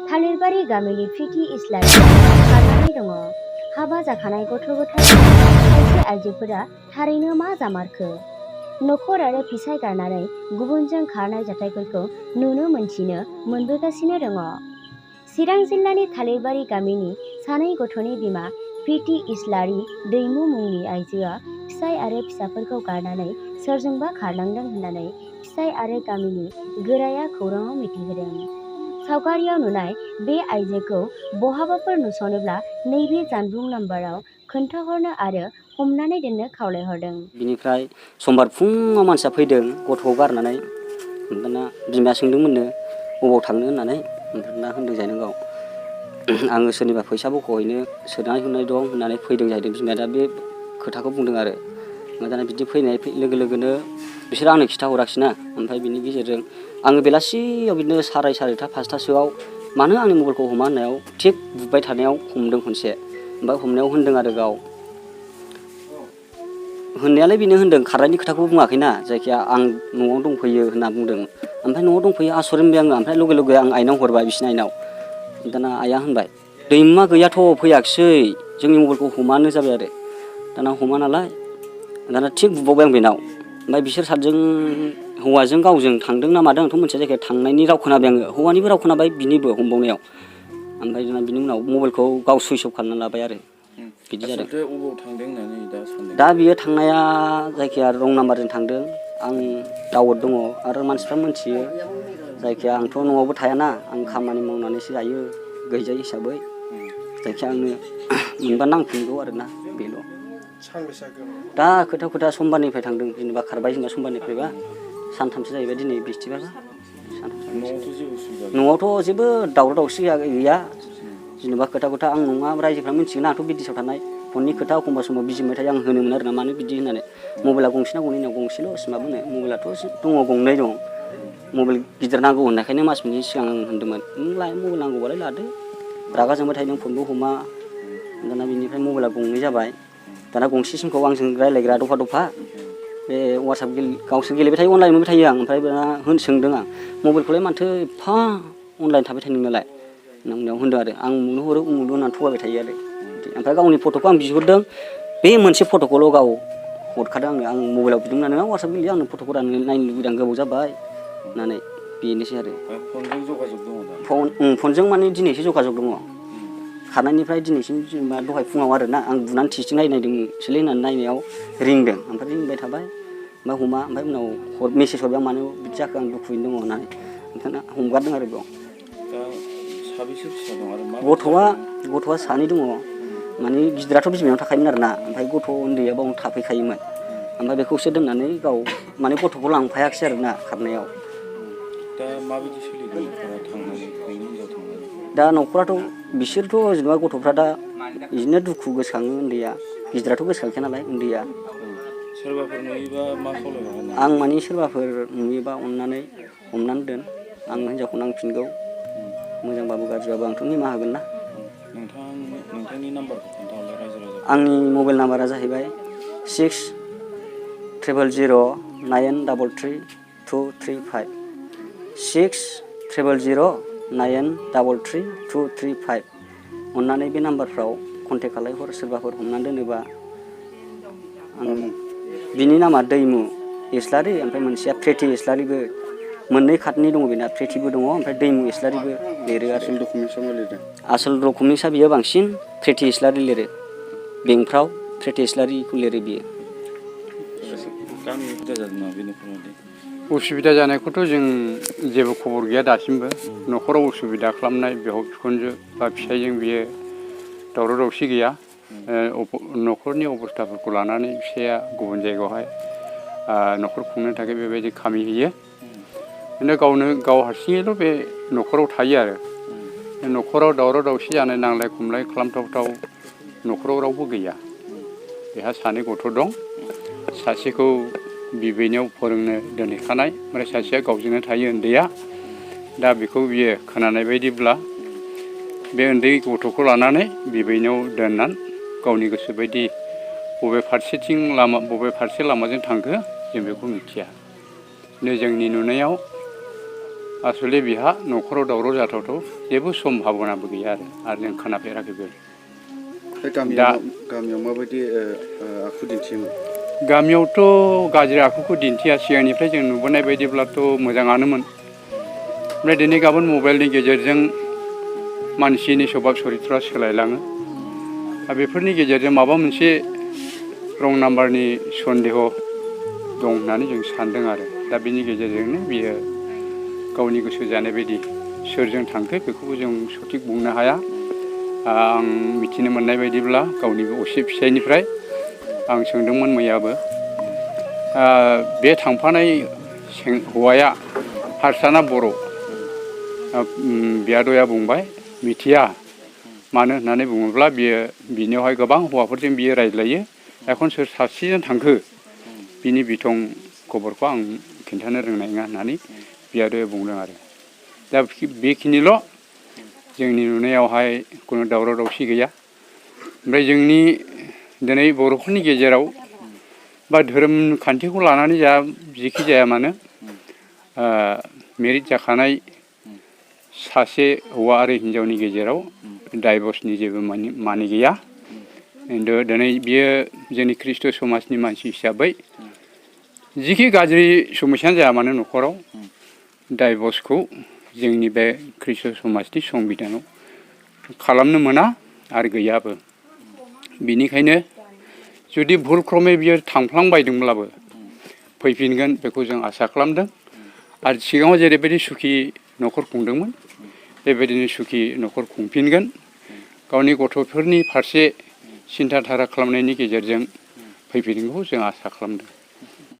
थालिरबारि गामिनि प्रिति इस्लारिया खारनानै दङ। हाबा जाखानाय गथ' गथाय खायसे आइजोफोरा थारैनो मा जामारखो? नखर आरो फिसाय गारनानै गुबुनजों खारनाय जाथायफोरखौ नुनो मोनबोगासिनो दङ। चिरां जिल्लानि थालिरबारि गामिनि सानै गथ'नि बिमा प्रिति इस्लारि दैमु मुंनि आइजोआ फिसाय आरो फिसाफोरखौ गारनानै सोरजोंबा खारलांदों होननानै फिसाय आरो गामिनि गोराया खौराङाव मिथिहोदों। सावगारियाव नुनाय बे आइजोखौ बहाबाफोर नुसनोब्ला नैबे जानबुं नाम्बाराव खोन्थाहरनो आरो हमनानै दोननो खावलायहरदों। बिनिफ्राय समबार फुङाव मानसिया फैदों गथ'खौ गारनानै, दाना बिमाया सोंदोंमोननो बबाव थांनो होननानै, दाना होनदों जाहैदों गाव आङो सोरनिबा फैसा बख'हैनो सोनानै होनाय दं होननानै फैदों जाहैदों। बिमाया दा बे खोथाखौ बुंदों आरो दाना बिदि फैनाय लोगो लोगोनो बिसोर आंनो खिन्थाहराखिसैना, ओमफ्राय बिनि गेजेरजों आङो बेलासियाव बिदिनो सारायथा 5थासोआव मानो आंनि मबाइलखौ हमा होननायाव थिग बुबाय थानायाव हमदों खनसे। ओमफ्राय हमनायाव होनदों आरो गाव होननायालाय बेनो होनदों, खारनायनि खोथाखौ बुङाखैना, जायखिया आं न'आव दंफैयो होनना बुंदों। ओमफ्राय न'आव दंफैयो आसरित मोनबाय आङो। ओमफ्राय लगे लगे आं आइनाव हरबाय, बिसिनि आइनाव। दाना आइया होनबाय दैमुआ गैयाथ' फैयाखिसै, जोंनि मबाइलखौ हमानो जाबाय आरो। दाना हमा नालाय दाना थिग बुबावबाय आं बेनाव। ओमफ्राय बिसोर सातजों हौवाजों गावजों थांदों ना मादों आंथ' मोनथिया, जायखिया थांनायनि राव खोनाबाय आङो, हौवानिबो राव खोनाबाय बिनिबो हमबावनायाव। ओमफ्राय दाना बिनि उनाव मबाइलखौ गाव सुइस अफ खालामना लाबाय आरो बिदि जादों। अबाव थांदों होननानै दा सानदों? दा बियो थांनाया जायखिया रं नाम्बारजों थांदों। आं दाउट दङ आरो मानसिफ्रा मोनथियो, जायखिया आंथ' न'आवबो थायाना, आं खामानि मावनानैसो जायो गैजायै हिसाबै, जायखिया आंनो मोनबा नांफिनगौ आरोना, बेल'। दा खोथा समबारनिफ्राय थांदों, जेनेबा खारबाय जेनेबा समबारनिफ्रायबा सानथामसो जाहैबाय, दिनै बिस्थिबारबा न'आवथ' जेबो दावराव दावसि गैया। जेनेबा खोथा आं नङा, रायजोफ्रा मिथिगोन आंथ' बिदेशआव थानाय, फननि खोथा एखमबा समाव बिजिरबाय थायो। आं होनोमोन आरोना मानो बिदि होननानै, मबाइला गंसेना गंनै गंसेल' सिमा बुंनो, मबाइलाथ' दङ गंनै दं। मबाइल गिदिर नांगौ होननायखायनो मास मोननै सिगां आं होनदोंमोन, मबाइल नांगौबालाय लादो, रागा जोंबाय थायो नों फनबो हमा। दाना बिनिफ्राय मबाइला गंनै जाबाय। दाना गंसे सिमखौ आंजों रायज्लायग्रा दफा बे वाट्सएप गावसोर गेलेबाय थायो, अनलाइन मोनबाय थायो आं। ओमफ्राय दाना सोंदों आं मबाइलखौलाय माथो एफा अनलाइन थाबाय थायो नोंनालाय होननायाव होनदों आरो आं उमुकनो हरो उमुकनो होननानै थगायबाय थायो आरो। ओमफ्राय गावनि फट'खौ आं बिहरदों, बे मोनसे फट'खौल' गाव हरखादों आंनो। आं मबाइलाव बिदोंमोन आरो वाट्सएप गेलेयो, आंनो फट'खौ नायनो लुबैदों, गोबाव जाबाय होननानै, बेनोसै आरो। फनजों जगाजग दङ दा? फनजों माने दिनैसो जगाजग दङ, खारनायनिफ्राय दिनैसिम, जेनेबा दहाय फुङाव आरोना, आं बुनानै टेस्टिं नायदोंसोलै होननानै नायनायाव रिंदों। ओमफ्राय रिंबाय थाबाय, ओमफ्राय हमा। ओमफ्राय उनाव मेसेज हरबाय आं मानो बिदि जाखो, आं दुखुयैनो दङ होननानै, ओंखायनो हमगारदों आरो बेयाव। दा साबेसे फिसा दं आरो माबायदि गथ'आ सानै दङ, माने गिदिराथ' बिमायाव थाखायोमोन आरोना, ओमफ्राय गथ' उन्दैया बावनो थाफैखायोमोन। ओमफ्राय बेखौसो दोननानै गाव माने गथ'खौ लांफायाखिसै आरोना खारनायाव। दा माबायदि सोलिदों न'खरा थांनानै, नोंनि हिनजाव थांनानै? दा न'खराथ' बिसोरथ' जेनेबा गथ'फ्रा दा बिदिनो दुखु गोसोखाङो, उन्दैया, गिदिराथ' गोसोखांखाया नालाय उन्दैया। सोरबाफोर नुयोबा मा खावलायहरगोन? आं माने सोरबाफोर नुयोबा अननानै हमनानै दोन, आं हिनजावखौ नांफिनगौ, मोजांबाबो गाज्रिबाबो आंथ' निमाहा होगोन ना। नोंथांनि नाम्बारखौ खोन्थाहरलाय रायजो राजाखौ। आंनि मबाइल नाम्बारा जाहैबाय 6000933235 6000933235। अननानै बे नाम्बारफ्राव कन्टेक्ट खालायहर, सोरबाफोर हमनानै दोनोबा। बिनि नामा दैमु इस्लारि, ओमफ्राय मोनसेया प्रिति इस्लारिबो। मोननै खातनि दङ बेना, प्रितिबो दङ ओमफ्राय दैमु इस्लारिबो लिरो आरो। आसोल डकुमेन्टसा बियो बांसिन प्रिति इस्लारि लिरो, बेंकफ्राव प्रिति इस्लारिखौ लिरो बियो। उसुबिदा जानायखौथ' जों जेबो खबर गैया दासिमबो। न'खराव उसुबिदा खालामनाय बिहाव बिखुनजो बा फिसाइजों बियो दावराव दावसि गैया। न'खरनि अबस्थाफोरखौ लानानै फिसाइया गुबुन जायगायावहाय न'खर खुंनो थाखाय बेबायदि खामि होयो। बिदिनो गाव हारसिङैल' बे न'खराव थायो आरो। न'खराव दावराव दावसि जानाय, नांलाय खमलाय खालामथावथाव न'खराव रावबो गैया। बेहा सानै गथ' दं, सासेखौ बिबैनायाव फोरोंनो दोनहैखानाय, ओमफ्राय सासेया गावजोंनो थायो उन्दैया। दा बेखौ बियो खोनानाय बायदिब्ला बे उन्दै गथ'खौ लानानै बिबैनायाव दोननानै गावनि गोसो बायदि बबे फारसे लामाजों थांखो जों बेखौ मिथिया। जोंनि नुनायाव आसले बिहा न'खराव दावराव जाथावथाव जेबो सम्भाबनाबो गैया आरो जों खोनाफेराखैबो। गामियाव माबायदि आखु दिन्थियोमोन? गामियावथ' गाज्रि आखुखौ दिन्थिया, सिगांनिफ्राय जों नुबोनाय बायदिब्लाथ' मोजाङानोमोन। ओमफ्राय दिनै गाबोन मबाइलनि गेजेरजों मानसिनि सभाब चरित्रआ सोलायलाङो। दा बेफोरनि गेजेरजों माबा मोनसे रं नाम्बारनि सन्देह दं होननानै जों सानदों आरो। दा बिनि गेजेरजोंनो बियो गावनि गोसो जानाय बायदि सोरजों थांखो बेखौबो जों सथिक बुंनो हाया। आं मिथिनो मोननाय बायदिब्ला गावनि असे फिसायनिफ्राय आं सोंदोंमोन मैयाबो, बे थांफानाय हौवाया हारसा ना बर'? बियादैया बुंबाय मिथिया। मानो होननानै बुङोब्ला बिनियावहाय गोबां हौवाफोरजों बियो रायज्लायो। एखन सोर सासेजों थांखो बिनि बिथं खबरखौ आं खिन्थानो रोंनाय नङा होननानै बियादैया बुंदों आरो। दा बेखिनिल' जोंनि नुनायावहाय खुनु दावराव दावसि गैया। ओमफ्राय जोंनि दिनै बर'फोरनि गेजेराव बा धोरोम खान्थिखौ लानानै जिखि जाया मानो मेरिट जाखानाय सासे हौवा आरो हिन्जावनि गेजेराव डाइभर्सनि जेबो माने गैया। खिन्थु दिनै बियो जोंनि ख्रिष्ट समाजनि मानसि हिसाबै जिखि गाज्रि समस्यानो जाया मानो न'खराव डाइभर्सखौ जोंनि बे ख्रिष्ट समाजनि संबिधानाव खालामनो मोना आरो गैयाबो। बिनिखायनो जुदि भुलक्रमे बियो थांफ्लांबायदोंब्लाबो फैफिनगोन बेखौ जों आसा खालामदों। आरो सिगाङाव जेरैबायदि सुखि न'खर खुंदोंमोन बेबायदिनो सुखि न'खर खुंफिनगोन। गावनि गथ'फोरनि फारसे सिन्था धारा खालामनायनि गेजेरजों फैफिनगोनखौ जों आसा खालामदों।